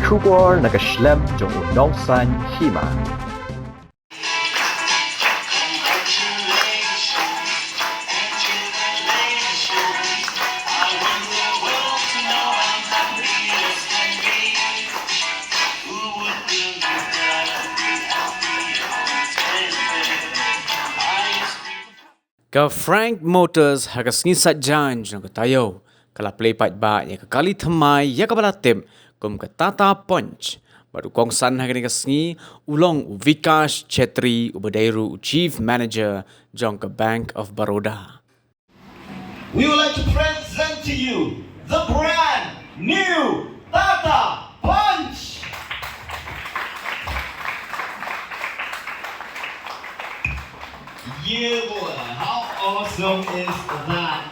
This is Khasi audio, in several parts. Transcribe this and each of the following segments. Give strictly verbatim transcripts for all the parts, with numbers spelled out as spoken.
Khubor na ka shlem jong u nongsan hima. Ka Frank Motors ha ka sngi Saitjaiñ jong ka taïew ka la plie paidbah ïa ka kali thymmai ïa kaba la tip kum ka Tata Punch. Bad u kongsan ha kane ka sngi u long u Vikash Chetri uba dei ruh u Chief Manager jong ka Bank of Baroda. We would like to present to you the brand new Tata Punch. Yeah, boy, how awesome is that?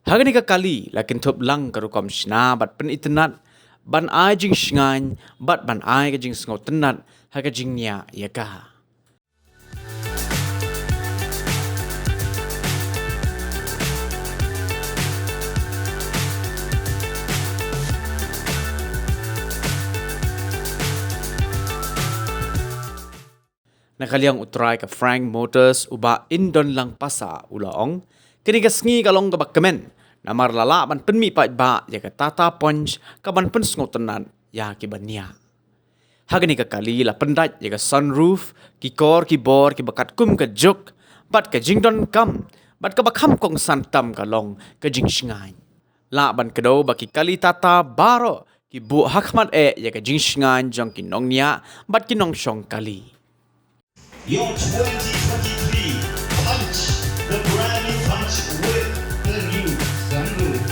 Ha kane ka kali la kynthup lang ka rukom shna bad pynitynnad ban ai jingshngaiñ bad ban ai ka jingsngewtynnad ha ka jingniah ïa ka. Na ka liang u trai ka Frank Motors u Bah Indon Langpasa u la ong, kane ka sngi ka long kaba kmen namar la lah ban pynmih paidbah ïa ka Tata Punch ka ban pynsngewtynnad ïa kiba niah. Ha kane ka kali la pyndait ïa ka sunroof, ki kor ki bor kiba katkum ka juk bad ka jingdonkam, bad kaba kham kongsan tam ka long ka jingshngaiñ. Lah ban kdew ba ki kali Tata baroh ki buh ha khmat eh ïa ka jingshngaiñ jong ki nongniah bad ki nongshong kali. Your twenty twenty-three Punch, the brand new Punch with the new sunroof.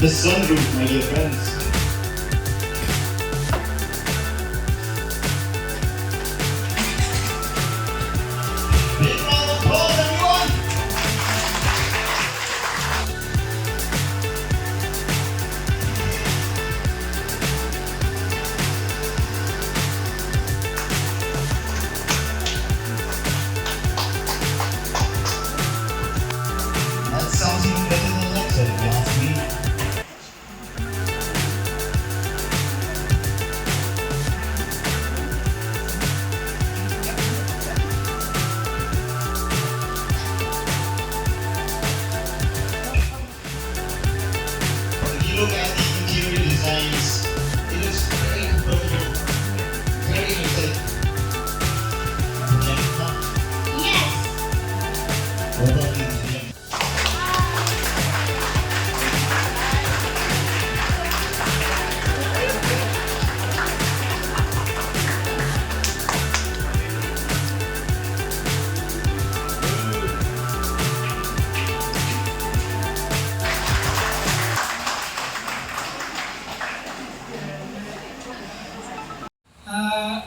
The sunroof, my dear friends. Big round of applause, everyone. That sounds even better than Alexa, if you ask me. If you look at the interior designs, it is very comfortable, very elegant. Yes. What about the interior? Uh,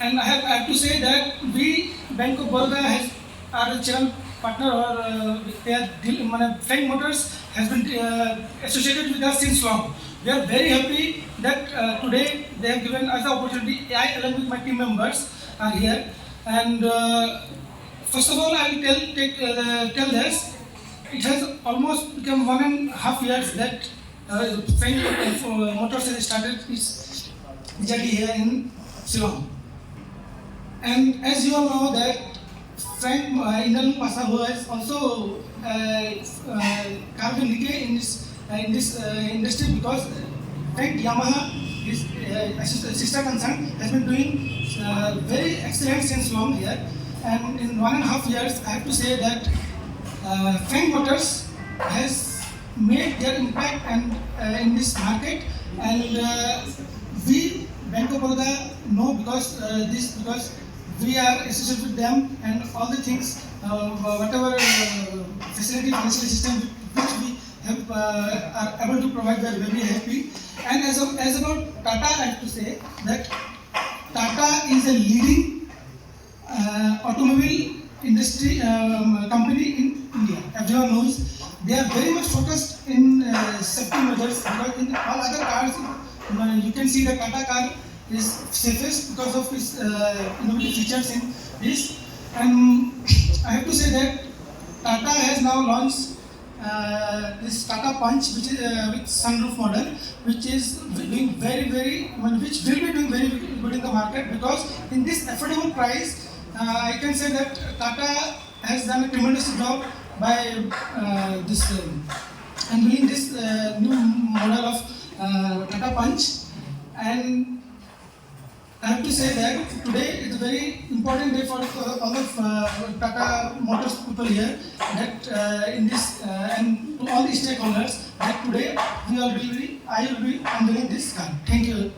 and I have, I have to say that we, Bank of Baroda, has, are a channel partner or, uh, they are deal, মানে, Frank Motors has been, uh, associated with us since long. We are very happy that, uh, today they have given us the opportunity. I, along with my team members, are here. And, uh, first of all, I will tell, take, uh, tell this. It has almost become one and a half years that uh, Frank, uh, Motors has started its journey here in Shillong. And as you all know that Frank, uh, Indon Langpasa, who has also, uh, uh, carved a niche in this, uh, in this, uh, industry, because Frank Yamaha, his, uh, assist-, sister concern, has been doing, uh, very excellent since long here. And in one and a half years, I have to say that, uh, Frank Motors has made their impact and, uh, in this market, and, uh, we, Bank of Baroda, know because, uh, this, because we are associated with them, and all the things, uh, whatever, uh, facility, financial system which we have, uh, are able to provide, we are very happy. And as of, as about Tata, I have to say that Tata is a leading uh, automobile industry, um, company in India. Everyone knows they are very much focused in, uh, safety measures, because in all other cars, uh, you can see the Tata car is safest because of its, uh, innovative features in this. And I have to say that Tata has now launched uh, this Tata Punch, which is uh, with sunroof model, which is doing very, very, I mean, which will be doing very good in the market, because in this affordable price, uh, I can say that Tata has done a tremendous job by uh, this um, unveiling this uh, new model of uh, Tata Punch. And I have to say that today is a very important day for uh, all of uh, Tata Motors people here. That uh, in this uh, and to all the stakeholders, that today we will be, I will be unveiling this car. Thank you.